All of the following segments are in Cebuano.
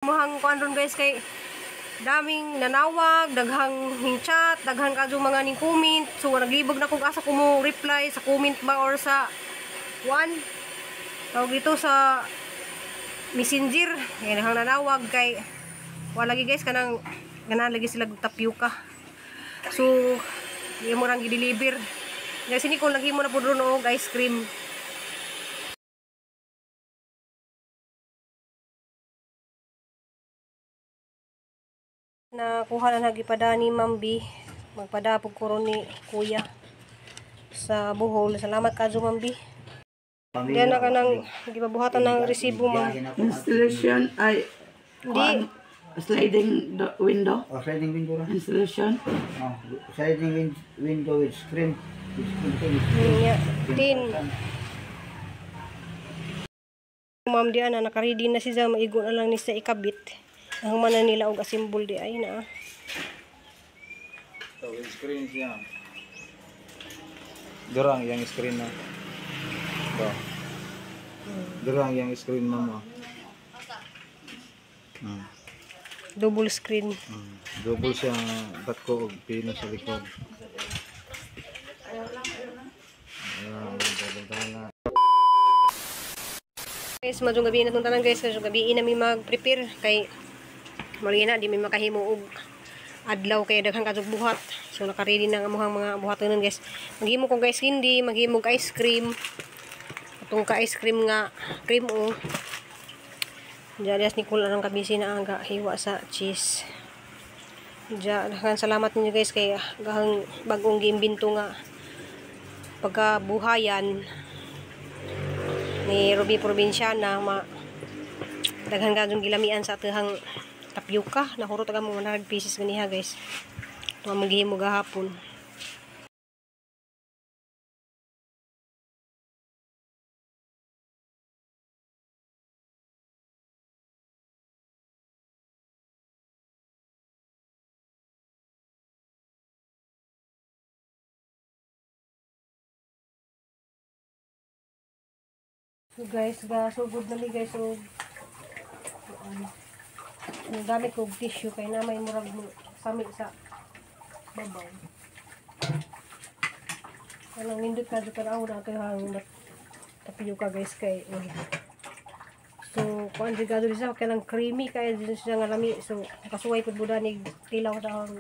Muhang kuan ron guys kay daming nanawag, daghang chat, daghan kadyo mga ning comment. So naglibog na kog asa ko mo reply sa comment ba or sa kuan. Tawag dito sa Messenger. Kay daghang nanawag kay wala lagi guys kanang ganahan lagi sila og tapioca. So imo rang gi-deliver. Guys, si Nicole naghimo na pud ron og ice cream. Nakuha na nagipada ni Ma'am B. Magpadapog ko ron ni Kuya sa Bohol. Salamat kadyo, Ma'am B. Diyan na ka nang gibabuhatan ng resibo, ma'am. Installation ay Hindi. Sliding window. Oh, sliding window ra. Installation. Oh, sliding window with screen. With screen. With screen. Niya. Tin. Ma'am diyan na nakaready na siya, maigo na lang ni sa ikabit. Ang na nila og assemble di ay na. So, with screen siya. Durang yang screen na. Ito. Durang yang screen mo mo. Double screen. Double siya batko og pino sa likod. Ayan, bentana. Guys, madung gabi na tong tanan guys, madung gabi na mi mag-prepare kay mali na di mi makahimo og adlaw kay daghan kadtong buhat. So naka-ready na ang amuhang mga buhatonon guys. Maghimo ko guys hindi, maghimo og ice cream. Atong ka ice cream nga cream o. Diyan ni Nicole ang kabisi na ang hiwa sa cheese. Diyan, daghan salamat ninyo guys kay gahang bagong giimbento nga pagkabuhayan ni Ruby Provinciana ma daghan kadtong gilamian sa atehang tapioca. Nahurot aga mo 100 pieces ganiha guys. Ito ang maghihimo gahapon. So guys, sugod na mi guys og gamit ko og tissue kay na may murag mo sami sa babaw. Kanang nindot ka jud kana na ato hang tapioca guys kay so kuan jud gadto siya kanang creamy kay jud siya nga lami. So kasuway pud buda ni tilaw sa hang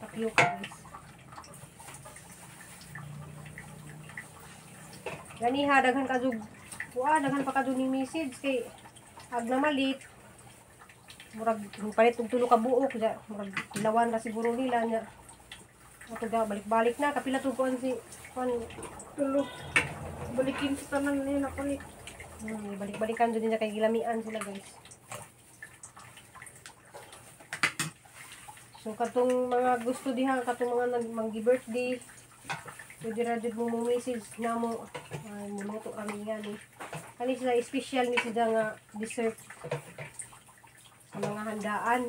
tapioca guys. Ganiha daghan ka jud kuan, daghan pa kadto ni message kay ag namalit murag palit og tulo ka buok ja murag tilawan ra siguro nila nya. Ato ga balik-balik na kapila tug kuan si kuan tulo balikin sa tanan ni napalit. Balik-balikan jud niya kay gilamian sila guys. So katong mga gusto diha katong mga nag-birthday pwede ra jud mo message namo. Ay, muluto kami nga ni. Kani sila special ni sila nga dessert sa mga handaan.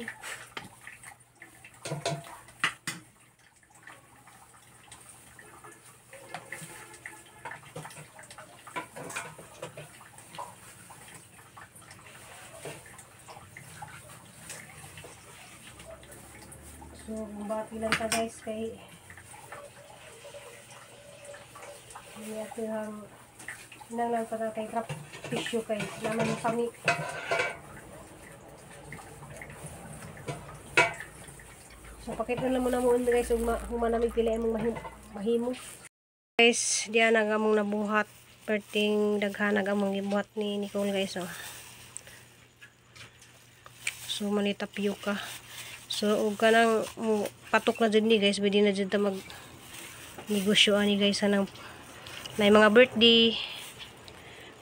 So, bati lang ta guys kay hindi ato ang nang lang pa kay trap tissue kay naman yung sami. So pakita lang muna mo guys ug humanamig pila imong mahimo. Guys, diyan ang among nabuhat perting daghan ang among gibuhat ni Nicole guys oh. So mani tapioca. So og kanang patok na jud ni guys, pwede na jud ta mag negosyo ani guys anang na mga birthday.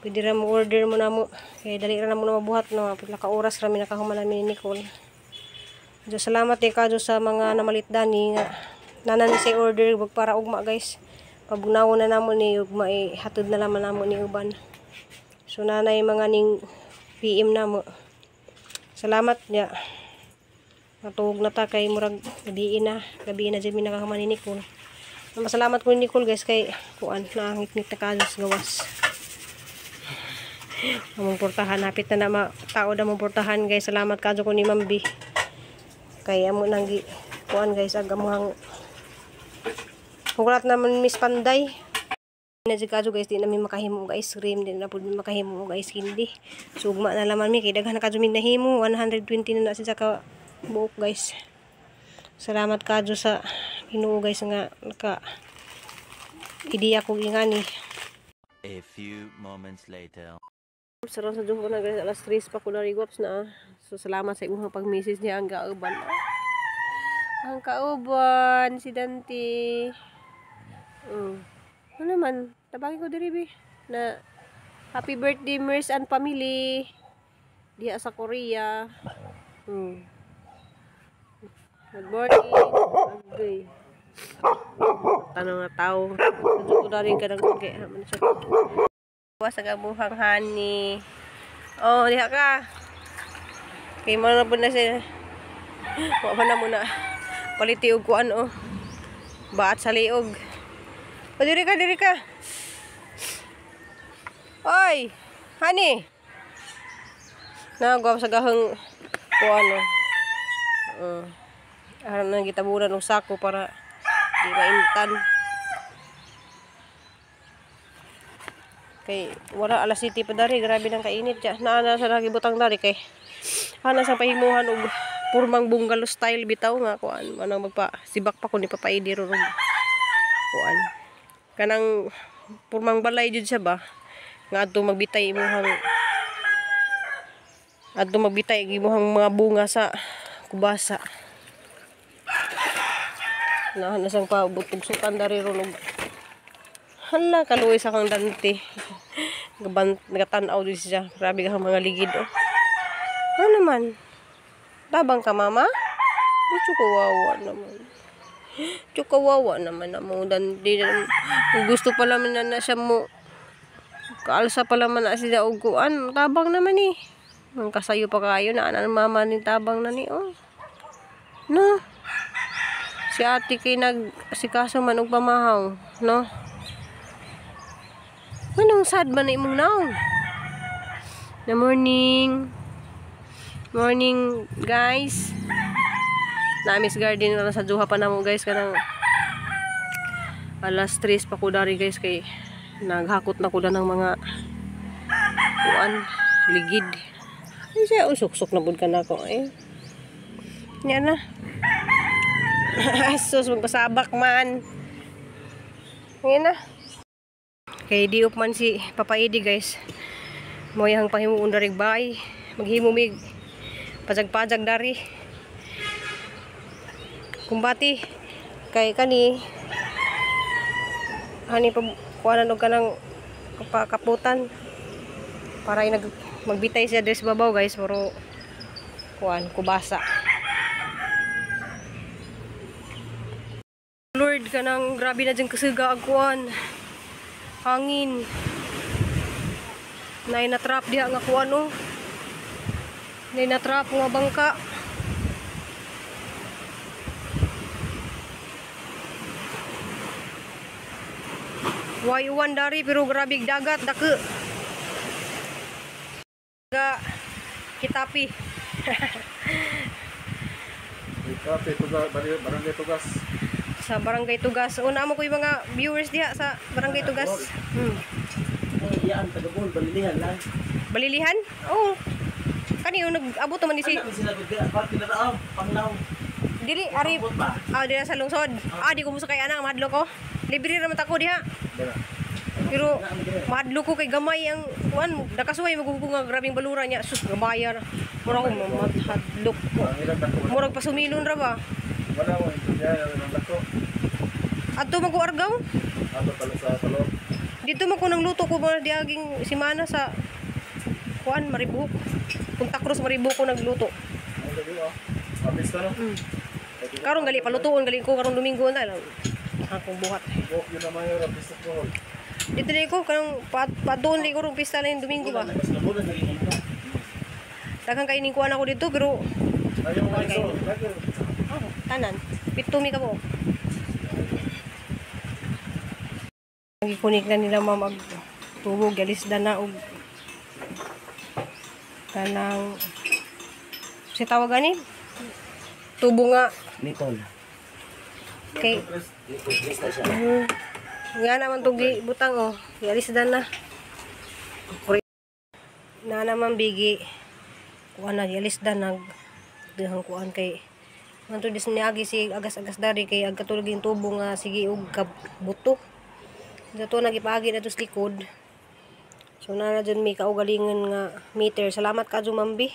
Pwede ra mo order mo na mo kay dali ra na mo na mabuhat no, pila ka oras ra mi nakahuman nami ni Nicole. So, salamat kay kadyo sa mga namalit dani nga nanan say order wag para ugma guys. Pabugnawo na namo ni ugma hatod na lamang namo ni uban. So nanay mga ning PM namo. Salamat nya. Natuog na ta kay murag gabi na jud mi nakahuman ni Nicole. Masalamat ko ni Nicole guys kay kuan naangit-ngit na kadyo sa gawas. Among portahan hapit na na tao na mong portahan guys. Salamat kadyo ko ni Ma'am B. Kay amo nang gi kuan guys ag amuhang Congrats naman Miss Panday. Na jud kadyo guys, di namin makahimo og ice cream, di na pud mi makahimo og ice candy. So ugma na laman mi kay daghan na kadyo mi nahimo, 120 na na siya ka buok guys. Salamat kadyo sa Ginoo guys nga naka ideya ko ingani. A few moments later. Sarang sa duho na guys, alas 3 pa ko narigwaps na. So salamat sa imong pag-message niya ang kauban. Ang kauban si Dante. Ano naman, tabagi ko diri bi na happy birthday Mers and family diha sa Korea. Good morning. Agay. Tanong nga tao. Ko dari ka nang kay man siya. Sa gabuhang honey. Oh, diha ka. Kay mo na pud na siya. Wa pa na muna. Paliti og kuan oh. Baat sa liog. O, diri ka, diri ka. Oy, honey. Nagwa sa gahang kuan oh. Aram nang gitabunan og sako para di maintan. Kay wala alas 7 pa dari, grabe nang kainit ya. Naa na sa nagibutang dari kay ana sa pahimuhan og purmang bungalow style bitaw nga kuan manang magpa sibak pa kun ipapaidi ro kuan. Kanang purmang balay jud siya ba nga adto magbitay imuhang mga bunga sa kubasa. Naa na sang pabutugsukan dari ron og hala kaluoy sa kang Dante. Nagatan-aw din siya. Grabe kang mga ligid oh. Ano naman? Tabang ka mama? Chukawawa naman. Chukawawa naman amo Dante. Gusto pala man na siya mo. Kaalsa pala man na siya og kuan. Tabang naman eh. Ang kasayo pa kayo na anan mama ni tabang na ni oh. No. Si ate kay nagsikaso man og pamahaw, no? Anong sad man na imong naong? Na morning. Morning, guys. Namis garden na sa duha pa namo guys kanang alas 3 pa ko dari guys kay naghakot na ko ng mga kuan ligid. Ay siya usuksok na pud ka nako eh. Nya na. Asus magpasabak man. Ngayon na. Kay diop man si Papa Edi guys. Moyang pahimuon dari bay. Maghimo mig pajag-pajag dari. Kumbati kay kani hani pa kuanan og kanang kaputan para ay magbitay siya diri sa babaw guys pero kuan kubasa. Lord kanang grabe na jud kasuga ag kuan. Hangin. Nay na trap diha nga kuan oh. Nay na trap nga bangka. Y1 dari pero grabe dagat dako. Ga Kitapi. Kitapi tugas barangay Tugas. Sa barangay Tugas. Una mo ko yung mga viewers diha sa barangay Tugas. Iyaan tagabon balilihan lang. Balilihan? Oo. Kani yung nag-abot naman ni si. Ano sila gud parte na raw panglaw. Diri ari. Ah, dira sa lungsod. Ah, di ko mo sakay ana mahadlok ko. Libre ra man ta ko diha. Pero mahadlok ko kay gamay ang kuan, nakasuway magugo nga grabing balura niya. Sus gamay ra. Mura ko mahadlok ko. Murag pasumilon ra ba? Wala mo intindihan ang dako. Adto man ko Argao. Ato pala sa talog. Dito man ko nang luto ko mga diaging simana sa kuan Maribuhok. Punta Cruz Maribuhok ko nagluto. Karon gali palutuon gali ko karong Domingo na lang. Akong buhat. Buhok yun naman yung pista ko. Dito na ko kanang padoon li ko rong pista na yung Domingo ba. Daghang kainin kuan ako dito pero tanan. Pito mi ka po. Gikunik na nila ma'am ag tubog galisda na og Kanang si tawag ani? Tubo nga Nitol. kay nga naman tong butang oh. Gialis dan na. Na naman bigi. Kuan na gialis dan nag dihang kuan kay manto dis niagi si agas-agas dari kay ag katulog yung tubo nga sige og buto. Dato nagipaagi na to sa likod. So na na dyan may kaugalingon nga meter. Salamat ka Mambi.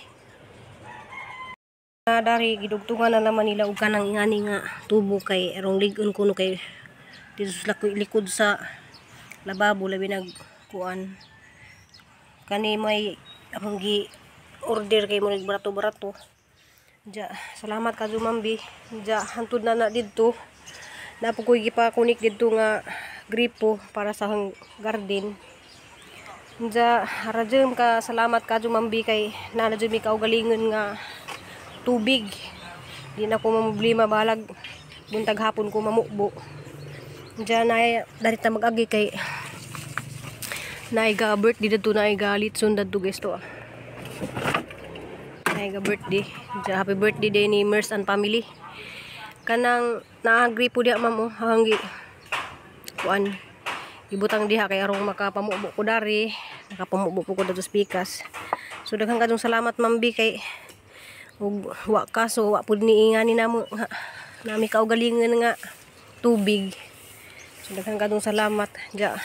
Na dari gidugtungan na naman nila og kanang ingani nga tubo kay arong lig-on kuno kay dito sa likod sa lababo labi nag kuan. Kani may akong gi order kay mo barato-barato. Ja, salamat ka Mambi. Ja, hantud na na didto. Napo ko'y gipakunik didto nga gripo para sa garden. Ja, harajem ka salamat ka Mambi kay naa jud mi kaugalingon nga tubig. Di na ko mamroblema balag buntag hapon ko mamukbo. Ja na dari ta mag-agi kay naay ga birthday didto, naay ga litson didto guys to. Naay ga birthday. Ja, happy birthday day ni Mers and family. Kanang naagri po diya ma'am oh, hanggi kuan. Ibutang diha kay arong makapamubo ko dari, nakapamubo po ko dito sa pikas. So daghan kadtong salamat Mambi kay ug wa ka so wa pud ni ingani namo nga nami kaugalingon nga tubig. So daghan kadtong salamat. Ja,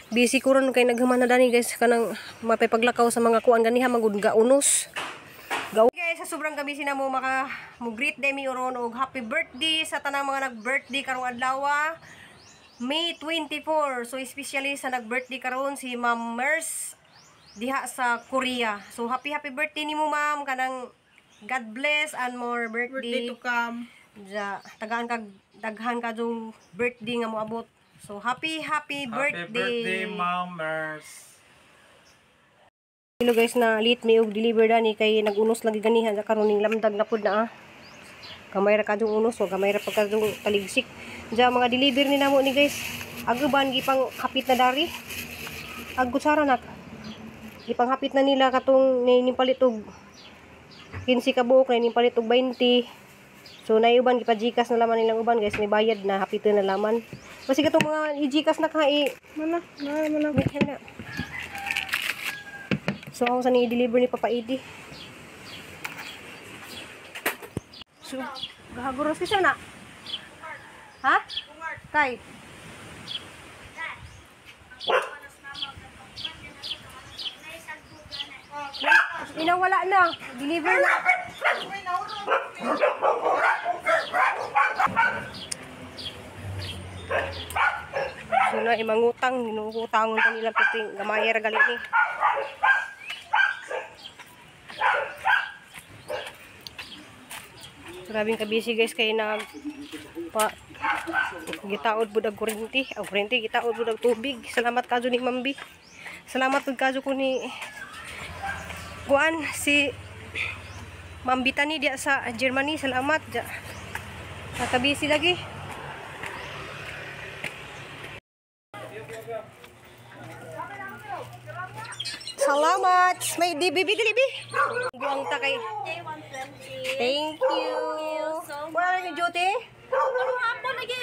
busy ko ron kay naghuman na dani guys kanang mapapaglakaw sa mga kuan ganiha magud gaunos. Guys, sa sobrang kabisi na mo maka mo greet demi ron og happy birthday sa tanang mga nag-birthday karong adlaw. May 24. So especially sa nag-birthday karon si Ma'am Mers diha sa Korea. So happy happy birthday nimo ma'am, kanang God bless and more birthday to come. Ja, tagaan kag daghan ka dong birthday nga moabot. So happy happy birthday. Happy birthday, Ma'am Mers. Hello guys, na late may og deliver dani kay nag-unos lagi ganihan sa karon ning lamdag na pud na ah. Gamay ra kadung unos o gamay ra pag kadung taligsik. Diya mga deliver ni namo ni guys. Aguban gipang hapit na dari. Agutsara nak. Gipang hapit na nila katong nipalit og 15 ka buok, nipalit og 20. So naiuban gipa GCash na laman nilang uban guys, may bayad na hapiton na laman. Kasi katong mga i-GCash na ka i Mana, mana, mana. na. So ako sa ni i-deliver ni Papa Edi. So, gahaguros siya na. Ha? Kay. Inawala na. Deliver na. So na imangutang, ginuutangon kanila puting gamay ra gali ni. Grabing kabisi guys kay nag pa gitaod pud og kuryente, og kuryente gitaod pud og tubig. Salamat kajo ni Mambi. Salamat pud kajo ko ni kuan si Mambi tani diya sa Germany. Salamat ja. Nakabisi lagi. Salamat. May di bibi dili bi. Guang ta kay. Thank you. Wala na yung duty? Ano hapon lagi?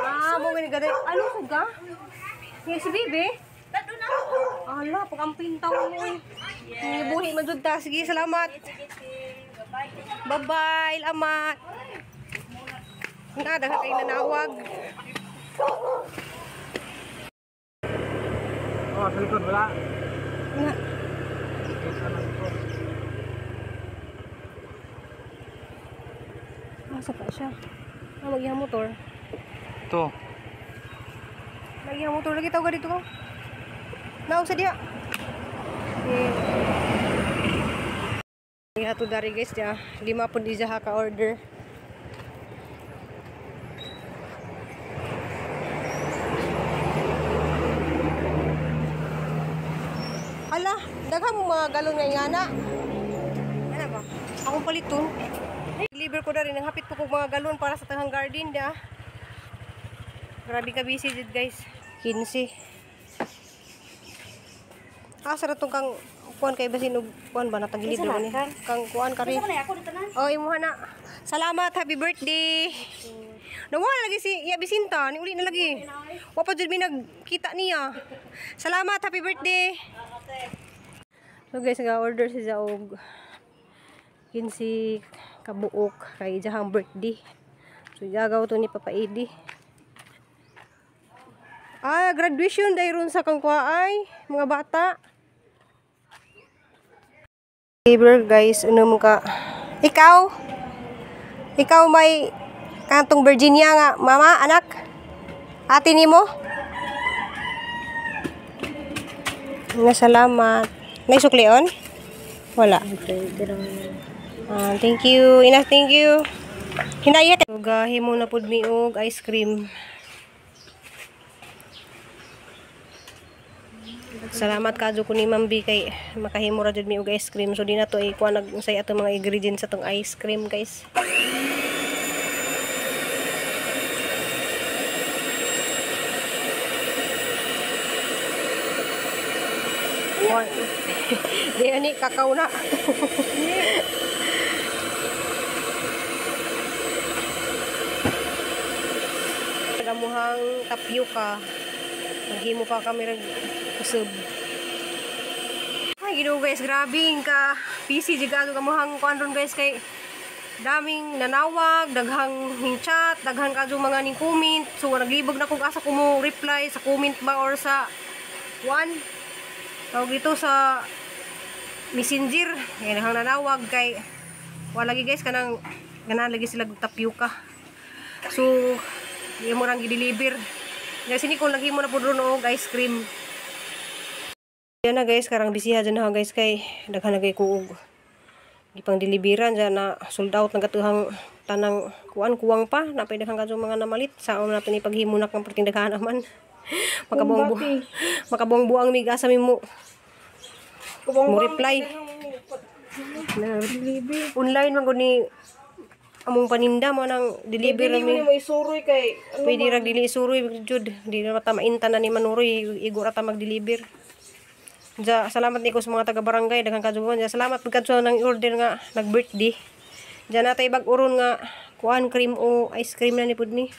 Ah, mo gani gani. Ano ko ga? Nga si bibi? Tado na. Ala, pag-amping taon mo eh. Buhi man jud ta. Sige, salamat. Bye-bye, lamat. Nga, daghan kay nanawag. Oh, sa likod wala. Nga. Asa pa siya? Ah, mag-ihang motor. Ito. Mag-ihang motor lagi tawag dito ko. Naog sa diha. Eh. Iha to dari guys ya. 5 pud iza ka order. Ala, daghan mo mga galon nga ingana. Ana ba? Akong paliton. Deliver ko na rin. Ang hapit po kong mga galon para sa tanghang garden da. Grabe ka busy did guys. 15. Ah, sarap tong kang Kuan kay basin og kuan ba natagilid na ni. Kang kuan kari. Oh, imuha na. Salamat, happy birthday. Nawala lagi si Ya Bisinta, ni uli na lagi. Wa pa jud mi nagkita niya. Salamat, happy birthday. So guys, nga-order si siya og 15 kabuok kay iyahang birthday. So yagaw to ni Papa Edi. Ah, graduation dayron sa kang kuwaay, mga bata. Neighbor guys, ano mo ka? Ikaw? Ikaw may kantong Virginia nga, mama, anak? Ate nimo? Nga salamat. May suklion? Wala. Ah, thank you. Ina, thank you. Hinaya ka. Gahi mo na pud mi og ice cream. Salamat kadyo ko ni Ma'am B kay makahimo ra jud mi og ice cream. So di na to ay kuha nag unsay atong mga ingredients sa tong ice cream, guys. Di ani kakao na. Damuhang tapioca. Maghimo pa kami rag usab. Ay, Ginoo guys, grabe ka busy jud kayo kamuhang kuan ron guys kay daming nanawag, daghang ning chat, daghan kadyo mga ning comment. So naglibog na kog asa ko mo reply sa comment ba or sa kuan. Tawag dito sa Messenger. Kay daghang nanawag kay wala lagi guys kanang ganahan lagi sila og tapioca. So di mo rang gi-deliver. Guys, ini kung lagi mo na pud ron og ice cream. Yan na guys, karang bisiha dyan na guys kay daghan na kay kuog. Gipang deliveran dyan na sold out na katuhang tanang kuan kuwang pa napay daghan kadto mga namalit sa na natin ipaghimunak ng perting daghan naman. Makabuang buang mig asa mi mo mo reply. Na, online man gud ni among paninda mo nang deliver Dili mi. mo isuroy kay ano. Pwede ra dili isuroy jud. Di na ta mainta na ni manuroy igo ra ta mag-deliver. Ja, salamat niko sa mga taga barangay daghang kadyo. Ja, salamat pud kadto nang order nga nag-birthday. Ja natay bag-uron nga kuan cream o ice cream na ni pud ni.